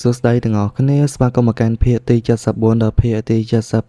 សួស្តីទាំងអស់គ្នាស្វាគមន៍មកកាន់ភាគទី74ដល់ភាគទី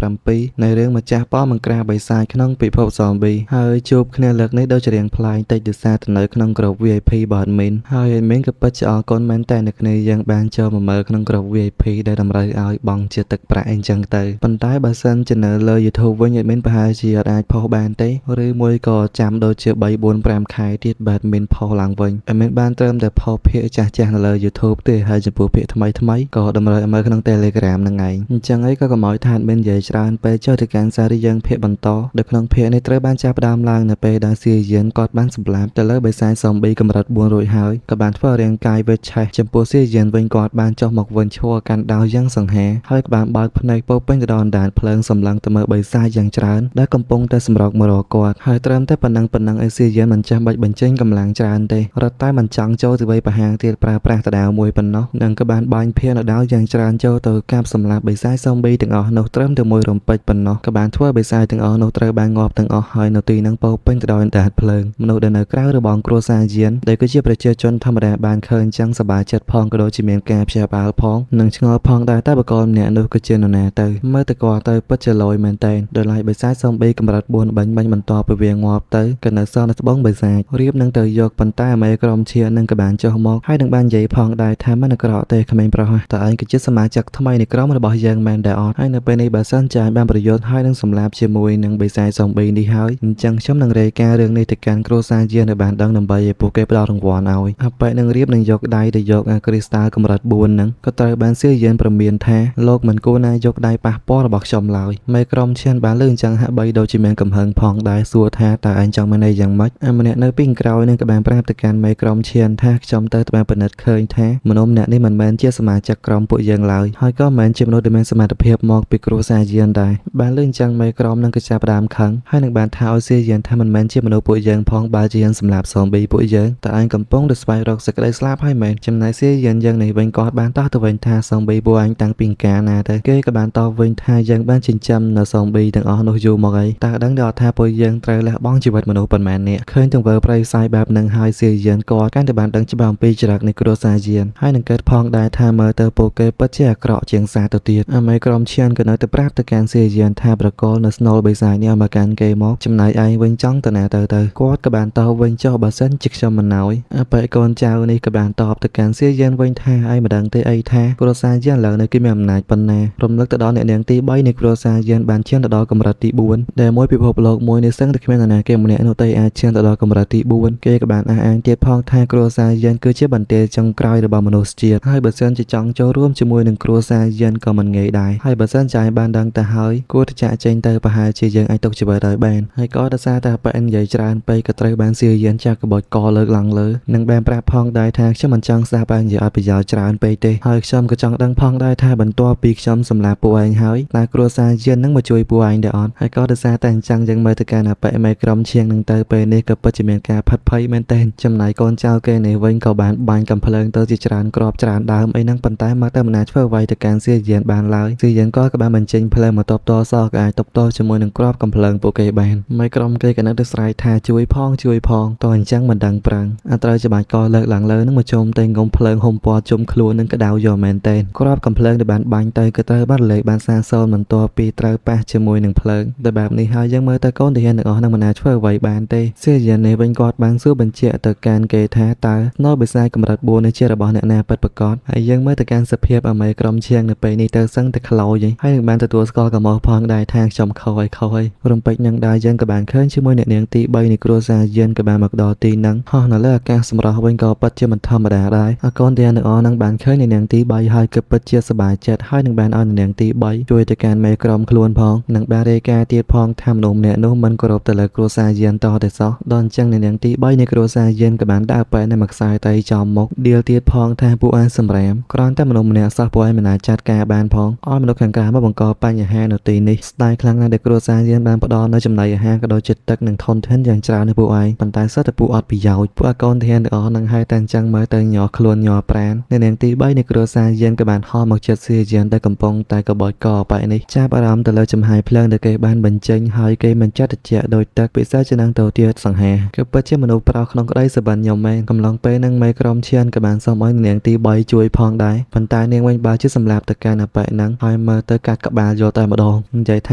77នៃរឿងម្ចាស់ប៉មក្រាបិសាចក្នុងពិភព Zombie ហើយជួបគ្នាលើកនេះដូចជារៀងប្លែកតិចដោយសារទៅនៅក្នុងក្រុម VIP របស់ admin ហើយ admin ក៏ពិតជាអរគុណមែនតើអ្នកគ្នាយើងបានចូលមកមើលក្នុងក្រុម VIP ដែលតម្រូវឲ្យបង់ជាទឹកប្រាក់អីចឹងទៅប៉ុន្តែបើសិនជានៅលើ YouTube វិញ admin ប្រហែលជាអត់អាចផុសបានទេឬមួយក៏ចាំដូចជា3 4 5ខែទៀតបាទ admin ផុសឡើងវិញ admin បានត្រឹមតែផុសភាគចាស់ៗនៅលើ YouTube ទេហើយចំពោះភាគថ្មីថ្មីក៏តម្រូវឲ្យមើលក្នុង Telegram ហ្នឹងឯងអញ្ចឹងអីក៏កុំឲ្យថា admin និយាយច្រើនពេកចុះទៅកាន់សារីយើងភាគបន្តនៅក្នុងភាគនេះត្រូវបានចាប់ផ្ដើមឡើងនៅពេលដែលសៀយៀនគាត់បានសម្លាប់ទៅលើបិសាច zombie កម្រិត4រួចហើយក៏បានធ្វើឲ្យរាងកាយវេចឆេះចំពោះសៀយៀនវិញគាត់បានចុះមកវិញឈរកាន់ដាវយ៉ាងសង្ហាហើយក៏បានបើកភ្នែកពោពេញទៅដោយអណ្ដាតភ្លើងសម្លឹងទៅមើលបិសាចយ៉ាងច្រើនដែលកំពុងតែសម្រុកមករកគាត់ហើយត្រឹមតែប៉ុណ្ណឹងប៉ុណ្ណឹងឯសៀយៀនមិនចាំបាច់បញ្ចេញកម្លាំងច្រើនទេរត់តែមិនចង់ចូលទៅវៃប្រហាងទៀតប្រើប្រាស់តដាវមួយប៉ុណ្ណោះនិងក៏បានបាញ់ភានដាវយ៉ាងច្រើនចូលទៅកាប់សម្លាប់បិសាច zombie ទាំងអស់នោះត្រឹមតែមួយរំពេចប៉ុណ្ណោះក៏បានធ្វើបិសាចទាំងអស់នោះត្រូវបានងាប់ទាំងអស់ហើយនៅទីហ្នឹងពោពេញទៅដោយអណ្ដាតភ្លើងមនុស្សដែលនៅក្រៅរបងគ្រួសារយានដែលគឺជាប្រជាជនធម្មតាបានឃើញចឹងសប្បាយចិត្តផងក៏ដូចជាមានការភ្ញាក់ផ្អើលផងនិងឆ្ងល់ផងដែរតែបកលម្នាក់នោះគឺជានរណាទៅមើលទៅគាត់ទៅពិតជាលយមែនតើដោយឡែកបិសាច zombie កម្រិត4បាញ់បាញ់បន្តពីវាងាប់ទៅក៏នៅសល់នៅត្បូងបិសាចរៀបនឹងទៅយកប៉ុន្តែអាមេក្រុមឈៀនឹងក៏បានចុះមកហើយនឹងបាននិយាយផងដែរថាមិនអាក្រក់ទេក្មេងប្រុសតើឯងគឺជាសមាជិកថ្មីនៃក្រុមរបស់យើងមែនដែរអត់ហើយនៅពេលនេះបើសិនចាយបានប្រយោជន៍ហើយនឹងសម្លាប់ជាមួយនឹងបិសាច zombie នេះហើយអញ្ចឹងខ្ញុំនឹងរាយការណ៍រឿងនេះទៅកាន់គ្រួសារយើងឲ្យបានដឹងដើម្បីឲ្យពួកគេផ្ដល់រង្វាន់ឲ្យអបិនឹងរៀបនឹងយកដៃទៅយកអាគ្រីស្តាល់កម្រិត4ហ្នឹងក៏ត្រូវបានសៀយៀនប្រមានថាលោកមិនគួរណាយកដៃប៉ះពាល់របស់ខ្ញុំឡើយមេក្រុមឈានបានលើអញ្ចឹងហាក់បីដូចជាមានកំហឹងផងដែរសួរថាតើឯងចង់មានន័យយ៉ាងម៉េចអាម្នាក់នៅពីក្រោយនឹងក៏បានប្រាប់ទៅកាន់មេក្រុមឈានថាខ្ញុំទៅបានពិនិត្យឃើញថាមនុស្សម្នាក់នេះមិនមែនជាសមាជិកក្រុមពួកយើងឡើយហើយក៏មិនមែនជាមនុស្សដែលមានសមត្ថភាពមកពីគ្រួសារយានដែរបានលើអញ្ចឹងមេក្រុមនឹងក៏ចាប់ផ្ដើមខឹងហើយនឹងបានថាឲ្យសៀយានថាមិនមែនជាមនុស្សពួកយើងផងបើជាយានសម្លាប់ zombie ពួកយើងតើឯងកំពុងតែស្វែងរកសេចក្តីស្លាប់ហើយមែនចំណែកសៀយានយើងនេះវិញគាត់បានតោះទៅវិញថា zombie ពួកឯងតាំងពីកាលណាទៅគេក៏បានតបវិញថាយើងបានចិញ្ចឹមនៅ zombie ទាំងអស់នោះយូរមកអីតើដឹងដល់ថាពួកយើងត្រូវលះបង់ជីវិតមនុស្សប៉ុន្មាននាក់ឃើញទង្វើប្រៃផ្សាយបែបនឹងហើយសៀយានគាត់កាន់តែបានដឹងច្បាស់អំពីចរិតនៃគ្រួសារយានហើយនឹងកើតផងដែរថាមើលទៅពួកគេពិតជាអាក្រក់ជាងសាទៅទៀតអាមេក្រុមឈានក៏នៅតែប្រាប់ទៅកាន់សៀយានថាប្រកលនៅស្នូលបិសាចនេះឲ្យមកកាន់គេមកចំណែកឯងវិញចង់ទៅណាទៅទៅគាត់ក៏បានតបវិញចុះបើសិនជាខ្ញុំមិនណយអបិកូនចៅនេះក៏បានតបទៅកាន់សៀយានវិញថាឯងមិនដឹងទេអីថាគ្រួសារយានឥឡូវនេះគេមានអំណាចប៉ុណ្ណារំលឹកទៅដល់អ្នកនាងទី3នៃគ្រួសារយានបានឈានទៅដល់កម្រិតទី4ដែលមួយពិភពលោកមួយនេះសឹងតែគ្មាននរណាគេម្នាក់នោះទេអាចឈានទៅដល់កម្រិតទី4គេក៏បានអះអាងទៀតផងថាគ្រួសារយានគឺជាបន្ទាយចុងក្រោយរបស់មនុស្សជាតិហើយបើសិនជាចង់ចូលរួមជាមួយនឹងគ្រួសារយានក៏មិនងាយដែរហើយបើសិនជាឯងបានដឹងទៅហើយគួរតែចាក់ចេញទៅប្រហែលជាយើងអាចទុកជីវិតឲ្យបានហើយក៏ដោយសារតែប៉ែននិយាយច្រើនពេកក៏ត្រូវបានសៀយានចាក់ក្បូចកលើកឡើងលើនិងបានប្រាប់ផងដែរថាខ្ញុំមិនចង់ស្ដាប់ឯងនិយាយអត់ប្រយោជន៍ច្រើនពេកទេហើយខ្ញុំក៏ចង់ដឹងផងដែរថាបន្ទាប់ពីខ្ញុំសម្លាប់ពួកឯងហើយតើគ្រួសារយាននឹងមកជួយពួកឯងដែរអត់ហើយក៏ដោយសារតែអញ្ចឹងយើងមើលទៅកាន់អបិមេក្រុមឈៀងនឹងទៅពេលនេះក៏ពិតជាមានការផិតភ័យមែនទែនចំណែកកូនចៅគេនេះវិញក៏បានបាញ់កំភ្លើងទៅជាច្រើនគ្រាប់ច្រើនដើមអីហ្នឹងប៉ុន្តែមកតែមិនអាចធ្វើអ្វីទៅកាន់សៀយានបានឡើយសៀយានក៏បានបញ្ចេញភ្លើងមកតបតសក៏អាចតបតជាមួយនឹងគ្រាប់កំភ្លើងពួកគេបានមេក្រុមគេក៏នៅតែស្រែកថាជួយផងជួយផងតអញ្ចឹងមិនដឹងប្រាំងអត់ត្រូវច្បាច់កលើកឡើងលើនឹងមកជុំតែងុំភ្លើងហុំព័ទ្ធជុំខ្លួននឹងក្តៅយកមែនទែនគ្រាប់កំភ្លើងដែលបានបាញ់ទៅក៏ត្រូវបានរលែកបានសាសូន្យបន្ទាប់ពីត្រូវប៉ះជាមួយនឹងភ្លើងតែបែបនេះហើយយើងមើលទៅកូនទាហានទាំងអស់នឹងមិនអាចធ្វើអ្វីបានទេសៀយាននេះវិញគាត់បានសួរបញ្ជាក់ទៅកាន់គេថាតើស្នូលបិសាចកម្រិត4នេះជារបស់អ្នកណាពិតប្រាកដហើយយើងមើលទៅកាន់សភាពអាមេក្រុមឈៀងនៅពេលនេះទៅសឹងតែខ្លោចហើយនឹងបានទទួលស្គាល់កំហុសផងដែរថាខ្ញុំខុសហើយខុសហើយរំពេចនឹងដែរយើងក៏បានឃើញជាមួយអ្នកនាងទី3នៃគ្រួសារយានក៏បានមកដល់ទីនឹងហោះនៅលើអាកាសសម្រស់វិញក៏ពិតជាមិនធម្មតាដែរអកូនទាំងអស់នឹងបានឃើញអ្នកនាងទី3ហើយក៏ពិតជាសប្បាយចិត្តហើយនឹងបានឲ្យអ្នកនាងទី3ជួយទៅកាន់មេក្រុមខ្លួនផងនិងបានរាយការណ៍ទៀតផងថាមនុស្សម្នាក់នោះមិនគោរពទៅលើគ្រួសារយានតតែសោះដល់អញ្ចឹងអ្នកនាងទី3នៃគ្រួសារយានក៏បានដើរបែកនៅមួយខ្សែតៃចំមុខដៀលទៀតផងថាពួកឯងសម្រាមគ្រាន់តែមនុស្សម្នាក់សោះពួកឯងមិនអាចចាត់ការបានផងឲ្យមនុស្សខាងក្រៅមកបង្កបញ្ហានៅទីនេះស្ដាយខ្លាំងណាស់ដែលគ្រួសារយានបានផ្ដល់នៅចំណីអាហារក៏ដូចជាទឹកនិងធនធានយ៉ាងច្រើននៅពួកឯងប៉ុន្តែសុទ្ធតែពួកអត់ប្រយោជន៍ពួកអាកូនធានទាំងអស់នឹងហើយតែអញ្ចឹងមើលទៅញ័រខ្លួនញ័រប្រានអ្នកនាងទី3នៃគ្រួសារយានក៏បានហោះមកចិត្តសៀយានដែលកំពុងតែកបោចកបែកនេះចាប់អារម្មណ៍ទៅលើចំហាយភ្លើងដែលគេបានបញ្ចេញហើយគេមិនចាត់តិចដោយទឹកពិសេសជាងទៅទៀតសង្ហាគឺពិតជាមនុស្សប្រុសក្នុងក្តីសុបិនខ្ញុំមែនកំឡុងពេលនឹងមេក្រុមឈានក៏បានសូមឲ្យនាងទី3ជួយផង ដែរប៉ុន្តែនាងវិញបើជាសម្លាប់ទៅកាន់អបិហ្នឹងហើយមើលទៅកាត់ក្បាលយកតែម្ដងនិយាយថ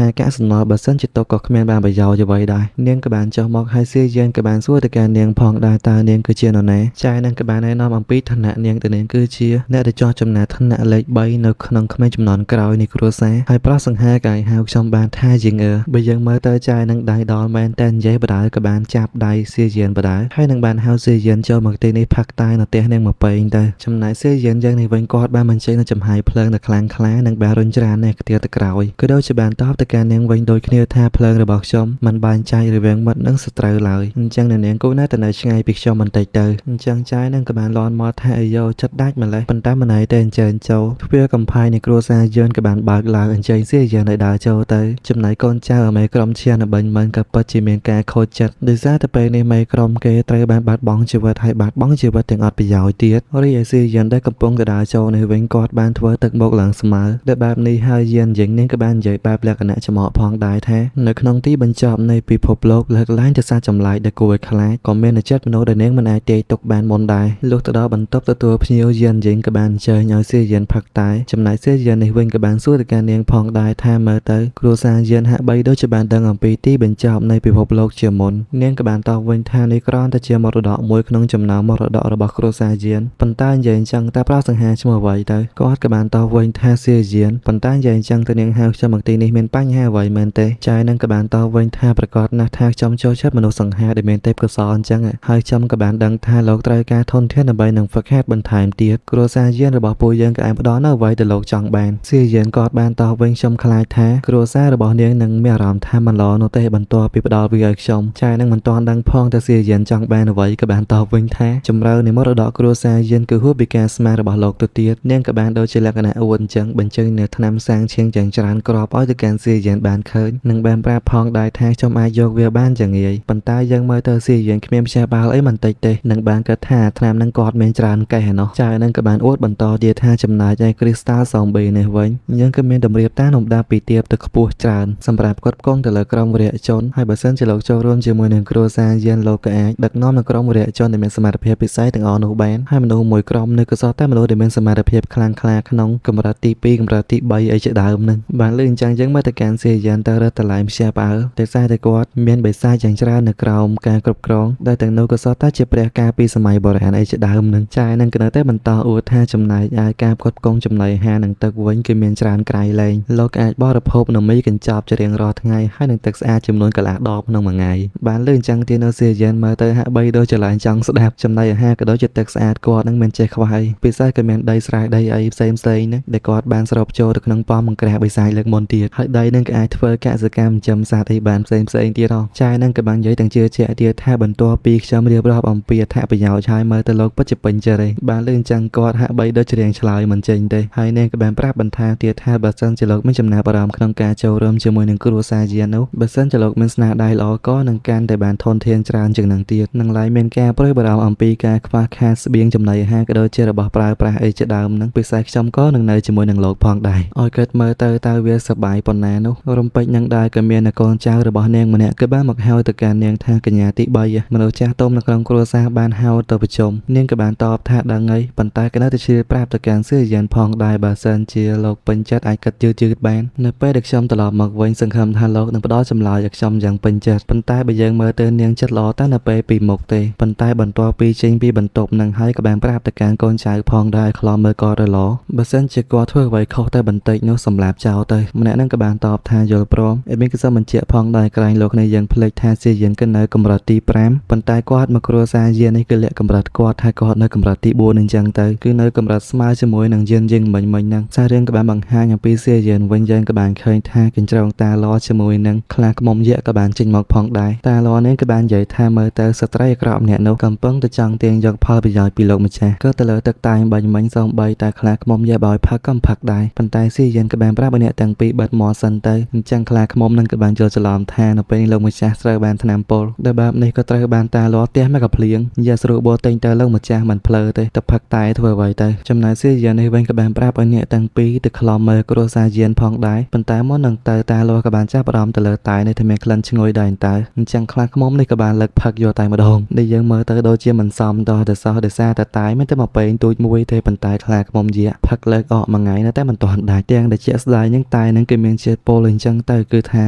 ាកាក់សំណល់បើសិនជាទុកក៏គ្មានបានប្រយោជន៍អ្វីដែរនាងក៏បានចុះមកហើយសៀយៀនក៏បានសួរទៅកាន់នាងផងដែរតើនាងគឺជានរណាចាយនឹងក៏បានណែនាំអំពីឋានៈនាងទៅនាងគឺជាអ្នកដែលចោះចំណាត់ថ្នាក់លេខ3នៅក្នុងក្មេងចំនួនក្រោយនៃគ្រួសារហើយប្រុសសង្ហាក៏ឲ្យហៅខ្ញុំបានថាជាងអើបើយើងមើលទៅចាយនឹងដៃដល់មែនតែនិយាយបដៅក៏បានចាប់ដៃសៀយៀនបដៅហើយនឹងបានហៅសៀយៀនចូលមកទីនេះផឹកតែនៅផ្ទះនាងមកពេងទៅចំណែកសៀយៀនយ៉ាងនេះវិញគាត់បានបញ្ចេញនៅចំហាយភ្លើងដ៏ខ្លាំងក្លានិងបានរុញច្រានអ្នកទៀតទៅក្រោយក៏ដូចជាបានតបទៅកាន់នាងវិញដូចគ្នាថាភ្លើងរបស់ខ្ញុំមិនបែងចែករវាងមិត្តនិងសត្រូវឡើយអញ្ចឹងនាងគួរណាស់តែនៅឆ្ងាយពីខ្ញុំបន្តិចទៅអញ្ចឹងចាយនឹងក៏បានលន់មកថាអាយ៉ូចិត្តដាច់ម្លេះប៉ុន្តែមិនអីទេអញ្ជើញចូលទ្វារកំផែងនៃគ្រួសារយើងក៏បានបើកឡើងអញ្ជើញសៀយៀនឲ្យដើរចូលទៅចំណែកកូនចៅអមេក្រុមឈានបិញមិនក៏ពិតជាមានការខូចចិត្តដោយសារតែពេលនេះមេក្រុមគេត្រូវបានបាត់បង់ជីវិតហើយបាត់បង់ជីវិតទាំងអត់ប្រយោជន៍ទៀតរីឯសៀយៀនដែលកំពុងទៅដើរចូលនេះវិញគាត់បានធ្វើទឹកមុខឡើងស្មើដែលបែបនេះហើយយានយ៉ាងនេះក៏បាននិយាយបែបលក្ខណៈចំអកផងដែរថានៅក្នុងទីបញ្ចប់នៃពិភពលោកលើកឡើងទៅសារចម្លែកដែលគួរឲ្យខ្លាចក៏មានចិត្តមនុស្សដែលនាងមិនអាចទាយទុកបានមុនដែរលុះទៅដល់បន្ទប់ទទួលភ្ញៀវយានយ៉ាងក៏បានអញ្ជើញឲ្យសៀយៀនផឹកតែចំណែកសៀយៀននេះវិញក៏បានសួរទៅកាន់នាងផងដែរថាមើលទៅគ្រួសារយានហាក់បីដូចជាបានដឹងអំពីទីបញ្ចប់នៃពិភពលោកជាមុននាងក៏បានតបវិញថានេះគ្រាន់តែជាមរតកមួយក្នុងចំណោមមរតករបស់គ្រួសារយានប៉ុន្តែនិយាយអញ្ចឹងតើប្រសង្ហាឈ្មោះអ្វីទៅគាត់ក៏បានតបវិញថាសៀយានប៉ុន្តែនិយាយអញ្ចឹងទៅនាងហៅខ្ញុំមកទីនេះមានបញ្ហាអ្វីមែនទេចាយនឹងក៏បានតបវិញថាប្រកាសណាស់ថាខ្ញុំចូលចិត្តមនុស្សសង្ហាដែលមានទេពកោសល្យអញ្ចឹងហើយខ្ញុំក៏បានដឹងថាលោកត្រូវការធនធានដើម្បីនឹងហ្វឹកហាត់បន្ថែមទៀតគ្រួសារយានរបស់ពួកយើងក៏អាចផ្ដល់នូវអ្វីដែលលោកចង់បានសៀយានគាត់បានតបវិញខ្ញុំខ្លាចថាគ្រួសាររបស់នាងនឹងមានអារម្មណ៍ថាមិនល្អនោះទេបន្ទាប់ពីផ្ដល់វាឲ្យខ្ញុំចាយនឹងមិនទាន់ដឹងផងថាសៀយានចង់បានអ្វីក៏បានតបវិញថាជំរឿនៃមរតកគ្រួសារយានគឺហួសពីការស្មានរបស់លោកទៅទៀតនាងក៏បានដូចជាលក្ខណៈអួតអញ្ចឹងបញ្ចេញនៅថ្នាំសាងឈៀងយ៉ាងច្រើនគ្រាប់ឲ្យទៅកាន់សៀយានបានឃើញនិងបានប្រាប់ផងដែរថាខ្ញុំអាចយកវាបានយ៉ាងងាយប៉ុន្តែយើងមើលទៅសៀយានគ្មានព្យាបាលអីបន្តិចទេនិងបានគិតថាថ្នាំនឹងគាត់មានច្រើនកេះឯណោះចាយនឹងក៏បានអួតបន្តទៀតថាចំណែកឯគ្រីស្តាល់សំប៊ីនេះវិញយើងក៏មានតម្រៀបតាមលំដាប់ពីទាបទៅខ្ពស់ច្រើនសម្រាប់គាត់ផ្គង់ទៅលើក្រុមវរៈជនហើយបើសិនជាលោកចូលរួមជាមួយនឹងគ្រួសារយានលោកក៏អាចដឹកនាំនៅក្រុមវរៈជនដែលមានសមត្ថភាពពិសេសទាំងអស់នោះបានហើយមនុស្សមួយក្រុមនៅក៏សោះតែមនុស្សដែលមានសមត្ថភាពខ្លាំងក្លាក្នុងកម្រិតទី2កម្រិតទី3អីជាដើមនឹងបានលឺអញ្ចឹងយើងមើលទៅកាន់សៀយានទៅរត់តឡៃព្យាបាលតែសារតែគាត់មានបិសាចយ៉ាងច្រើននៅក្រោមការគ្រប់គ្រងដែលទាំងនោះក៏សោះតែជាព្រះការពីសម័យបុរាណអីជាដើមនឹងចាយនឹងក៏នៅតែបន្តអួតថាចំណែកឯការផ្គត់ផ្គង់ចំណីអាហារនិងទឹកវិញគឺមានច្រើនក្រៃលែងលោកអាចបរិភោគនំមីកញ្ចប់ជារៀងរាល់ថ្ងៃហើយនឹងទឹកស្អាតចំនួនកន្លះដបក្នុងមួយថ្ងៃបានលឺអញ្ចឹងទៀតនៅសៀយានមើលទៅហាក់បីដូចជាឡើងចង់ស្ដាប់ចំណីអាហារក៏ដូចជាទឹកស្អាតគាត់នឹងមិនចេះខ្វះអីពិសេសក៏មានដីស្រែដីអីផ្សេងផ្សេងហ្នឹងដែលគាត់បានស្រូបចូលទៅក្នុងប៉មបង្ក្រាបបិសាចលើកមុនទៀតហើយដីនឹងក៏អាចធ្វើកសិកម្មចិញ្ចឹមសត្វអីបានផ្សេងផ្សេងទៀតហ៎ចាយនឹងក៏បាននិយាយទាំងជឿជាក់ទៀតថាបន្ទាប់ពីខ្ញុំរៀបរាប់អំពីអត្ថប្រយោជន៍ហើយមើលទៅលោកពិតជាពេញចិត្តឯងបានលឺអញ្ចឹងគាត់ហាក់បីដូចច្រៀងឆ្លើយមិនចេញទេហើយនាងក៏បានប្រាប់បន្ថែមទៀតថាបើសិនជាលោកមានចំណាប់អារម្មណ៍ក្នុងការចូលរួមជាមួយនឹងគ្រួសារយាននោះបើសិនជាលោកមានស្នាដៃល្អក៏នឹងកាន់តែបានធនធានច្រើនជាងនឹងទៀតនឹងឡើយមានការព្រួយបារម្ភអំពីការខ្វះខាតស្បៀងចំណីអាហារក៏ដូចជារបស់ប្រើប្រាស់អីជាដើមនឹងពិសេសខ្ញុំក៏នឹងនៅជាមួយនឹងលោកផងដែរឲ្យគិតមើលទៅតើវាសប្បាយប៉ុណ្ណានោះរំពេចនឹងដែរក៏មានកូនចៅរបស់នាងម្នាក់គឺបានមកហៅទៅកាន់នាងថាកញ្ញាទី3មនុស្សចាស់ទុំនៅក្នុងគ្រួសារបានហៅទៅប្រជុំនាងក៏បានតបថាដឹងអីប៉ុន្តែក៏នៅតែជឿប្រាប់ទៅកាន់សៀយានផងដែរបើសិនជាលោកពេញចិត្តអាចគិតយឺតៗបាននៅពេលដែលខ្ញុំត្រឡប់មកវិញសង្ឃឹមថាលោកនឹងផ្ដល់ចម្លើយឲ្យខ្ញុំយ៉ាងពេញចិត្តប៉ុន្តែបើយើងមើលទៅនាងចិត្តល្អតែនៅពេលពីមុខទេប៉ុន្តែបន្ទាប់ពីចេញពីបន្ទប់នឹងហើយក៏បានប្រាប់ទៅកាន់កូនចៅផងដែរឲ្យខ្លំមើលគាត់រឡបើសិនជាគាត់ធ្វើអ្វីខុសតែបន្តិចនោះសម្លាប់ចោលទៅម្នាក់នឹងក៏បានតបថាយល់ព្រមអេមីក៏សូមបញ្ជាក់ផងដែរក្រែងលោកនេះយើងភ្លេចថាសៀយានគឺនៅកម្រិតទី5ប៉ុន្តែគាត់មកគ្រួសារយាននេះគឺលាក់កម្រិតគាត់ថាគាត់នៅកម្រិតទី4អញ្ចឹងទៅគឺនៅកម្រិតស្មើជាមួយនឹងយានយើងមិញមិញហ្នឹងសាររឿងក៏បានបង្ហាញអំពីសៀយានវិញយើងក៏បានឃើញថាកញ្ច្រងតាឡជាមួយនឹងខ្លាខ្មុំយៈក៏បានចេញមកផងដែរតាឡនេះក៏បាននិយាយថាមើលទៅស្ត្រីអាក្រក់ម្នាក់នោះកំពុងតែចង់ទាញយកផលប្រយោជន៍ពីលោកម្ចាស់ក៏ទៅលើទឹកតែងបាញ់មិញសំបីតែខ្លាខ្មុំយៈបើឲ្យផឹកក៏ផឹកដែរប៉ុន្តែសៀយានក៏បានប្រាប់ឲ្យអ្នកទាំងពីរបិទមាត់សិនទៅអញ្ចឹងខ្លាខ្មុំនឹងក៏បានយល់ច្រឡំថានៅពេលនេះលោកម្ចាស់ត្រូវបានថ្នាំពុលដែលបែបនេះក៏ត្រូវបានតាលផ្ទះមកកភ្លៀងយ៉ាស្រួលបួទិញទៅលោកម្ចាស់មិនភ្លើទេទៅផឹកតែធ្វើអ្វីទៅចំណែកសៀយាននេះវិញក៏បានប្រាប់ឲ្យអ្នកទាំងពីរទៅខ្លំមើលគ្រួសារយានផងដែរប៉ុន្តែមុននឹងទៅតាលក៏បានចាប់អារម្មណ៍ទៅលើតែនេះថាមានក្លិនឈ្ងុយដែរតើអញ្ចឹងខ្លះខ្មុំនេះក៏បានលើកផឹកយកតែម្ដងដែលយើងមើលទៅដូចជាមិនសមតតែសោះដោយសារតែតែមានតែមកពេងទូចមួយទេប៉ុន្ ប៉ុន្តែខ្លាឃ្មុំយក្សផឹកលើកអកមួយថ្ងៃនៅតែមិនទាន់ដាច់ទាំងដែលជាក់ស្ដែងហ្នឹងតែនឹងគេមានជាតិពុលអញ្ចឹងទៅគឺថា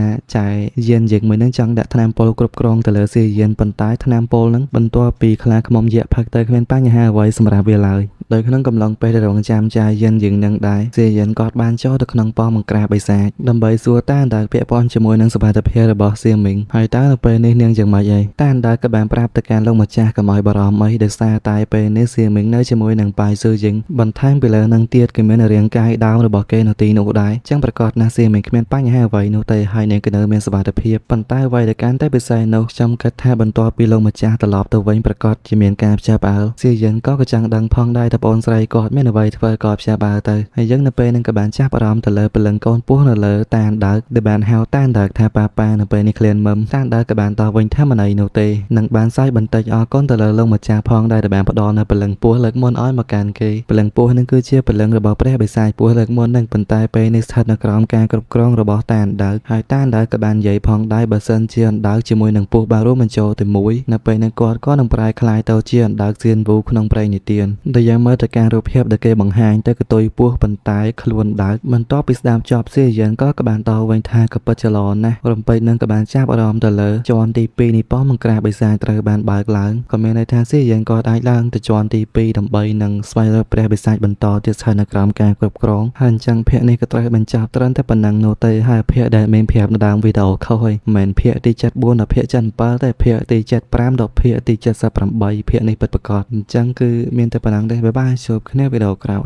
ចែយានយើងមួយហ្នឹងចង់ដាក់ថ្នាំពុលគ្រប់គ្រងទៅលើសៀយៀនប៉ុន្តែថ្នាំពុលហ្នឹងបន្ទាប់ពីខ្លាឃ្មុំយក្សផឹកទៅគ្មានបញ្ហាអ្វីសម្រាប់វាឡើយដោយក្នុងកំឡុងពេលដែលរងចាំចាយយិនយើងនឹងដែរសៀយិនគាត់បានចូលទៅក្នុងប៉មបង្ក្រាបបិសាចដើម្បីសួរតាអណ្ដើកពាក់ព័ន្ធជាមួយនឹងសុវត្ថិភាពរបស់សៀមីងហើយតើនៅពេលនេះនាងយ៉ាងម៉េចអីតាអណ្ដើកក៏បានប្រាប់ទៅកាន់លោកម្ចាស់កុំឲ្យបារម្ភអីដោយសារតែពេលនេះសៀមីងនៅជាមួយនឹងប៉ាយស៊ឺយិងបន្ថែមពីលើនឹងទៀតគេមានរាងកាយដើមរបស់គេនៅទីនោះដែរចឹងប្រកាសណាស់សៀមីងគ្មានបញ្ហាអ្វីនោះទេហើយនាងក៏នៅមានសុវត្ថិភាពប៉ុន្តែអ្វីដែលកាន់តែពិសេសនោះខ្ញុំគិតថាបន្ទាប់ពីលោកម្ចាស់ត្រឡប់ទៅវិញប្រកាសជាមានការភ្ញាក់ផ្អើលសៀយិនក៏ចង់ដឹងផងដែរថាបងស្រីគាត់មានអ្វីធ្វើគាត់ភ្ញាក់ផ្អើលទៅហើយយើងនៅពេលហ្នឹងក៏បានចាប់អារម្មណ៍ទៅលើព្រលឹងកូនពស់នៅលើតាអណ្ដើកដែលបានហៅតាអណ្ដើកថាប៉ាប៉ានៅពេលនេះក្លៀនមឹមតាអណ្ដើកក៏បានតវិញថាមិនអីនោះទេនឹងបានសើចបន្តិចអរគុណទៅលើលោកម្ចាស់ផងដែរដែលបានផ្ដល់នៅព្រលឹងពស់លើកមុនឲ្យមកកាន់គេព្រលឹងពស់នឹងគឺជាព្រលឹងរបស់ព្រះបិសាចពស់លើកមុននឹងប៉ុន្តែពេលនេះស្ថិតនៅក្រោមការគ្រប់គ្រងរបស់តាអណ្ដើកហើយតាអណ្ដើកក៏បាននិយាយផងដែរបើសិនជាអណ្ដើកជាមួយនឹងពស់បានរួមបញ្ចូលទៅមួយនៅពេលនេះគាត់ក៏នឹងប្រែក្លាយទៅជាអណ្ដើកសៀនវូក្នុងព្រេងនិទានដែលយើងមើលទៅការរូបភាពដែលគេបង្ហាញទៅកតុយពស់ប៉ុន្តែខ្លួនដើកបន្ទាប់ពីស្ដាប់ចប់សៀយិនក៏បានតវិញថាក៏ពិតជាល្អណាស់រំពេចនឹងក៏បានចាប់អារម្មណ៍ទៅលើជាន់ទី2នៃប៉មបង្ក្រាបបិសាចត្រូវបានបើកឡើងក៏មានន័យថាសៀយិនក៏អាចឡើងទៅជាន់ទី2ដើម្បីនឹងស្វែងរកព្រះបិសាចបន្តទៀតស្ថិតនៅក្រោមការគ្រប់គ្រងហើយអញ្ចឹងភាគនេះក៏ត្រូវបញ្ចប់ត្រឹមតែប៉ុណ្ណឹងនោះទេហើយភាគដែលមានប្រាប់នៅដើមវីដេអូខុសហើយមិនមែនភាគទី74ដល់ភាគ77ទេភាគទី75ដល់ភាគទី78ភាគនេះពិតប្រាកដអញ្ចឹងគឺមានតែប៉ុណ្ណឹងទេបាយបាយជួបគ្នាវីដេអូក្រោយ។